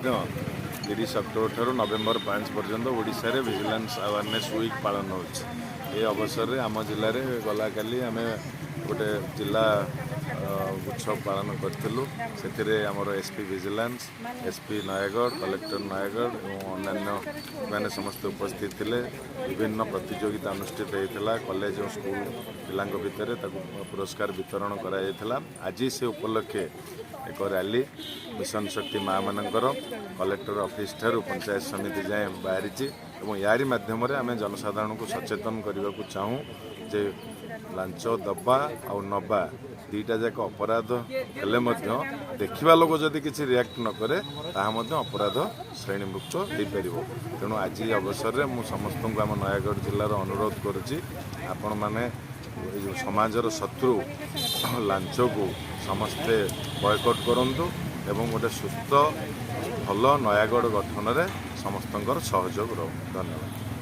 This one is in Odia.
ମଧ୍ୟ 30 ଅକ୍ଟୋବର ଠାରୁ ନଭେମ୍ବର 5 ପର୍ଯ୍ୟନ୍ତ ଓଡ଼ିଶାରେ ଭିଜିଲାନ୍ସ ଆୱାରନେସ୍ ୱିକ୍ ପାଳନ ହେଉଛି। ଏ ଅବସରରେ ଆମ ଜିଲ୍ଲାରେ ଗଲାକାଲି ଆମେ ଗୋଟେ ଜିଲ୍ଲା ଉତ୍ସବ ପାଳନ କରିଥିଲୁ। ସେଥିରେ ଆମର SP vigilance, SP Nayagarh, collector Nayagarh ଏବଂ ଅନ୍ୟାନ୍ୟ ମାନେ ସମସ୍ତେ ଉପସ୍ଥିତ ଥିଲେ। ବିଭିନ୍ନ ପ୍ରତିଯୋଗିତା ଅନୁଷ୍ଠିତ ହୋଇଥିଲା କଲେଜ ଓ ସ୍କୁଲ ପିଲାଙ୍କ ଭିତରେ। ତାକୁ ପୁରସ୍କାର ବିତରଣ କରାଯାଇଥିଲା। ଆଜି ସେ ଉପଲକ୍ଷେ ଏକ ରାଲି ମିଶନ ଶକ୍ତି ମାଆମାନଙ୍କର କଲେକ୍ଟର ଅଫିସ୍ ଠାରୁ ପଞ୍ଚାୟତ ସମିତି ଯାଏଁ ବାହାରିଛି ଏବଂ ୟାରି ମାଧ୍ୟମରେ ଆମେ ଜନସାଧାରଣଙ୍କୁ ସଚେତନ କରିବାକୁ ଚାହୁଁ ଯେ ଲାଞ୍ଚ ଦେବା ଆଉ ନେବା ଦୁଇଟା ଯାକ ଅପରାଧ ହେଲେ ମଧ୍ୟ ଦେଖିବା ଲୋକ ଯଦି କିଛି ରିଆକ୍ଟ ନ କରେ, ତାହା ମଧ୍ୟ ଅପରାଧ ଶ୍ରେଣୀଭୁକ୍ତ ହେଇପାରିବ। ତେଣୁ ଆଜି ଅବସରରେ ମୁଁ ସମସ୍ତଙ୍କୁ ଆମ ନୟାଗଡ଼ ଜିଲ୍ଲାର ଅନୁରୋଧ କରୁଛି, ଆପଣମାନେ ଏ ଯେଉଁ ସମାଜର ଶତ୍ରୁ ଲାଞ୍ଚକୁ ସମସ୍ତେ ବୟକଟ୍ କରନ୍ତୁ ଏବଂ ଗୋଟେ ସୁସ୍ଥ ଭଲ ନୟାଗଡ଼ ଗଠନରେ ସମସ୍ତଙ୍କର ସହଯୋଗ ରହୁ। ଧନ୍ୟବାଦ।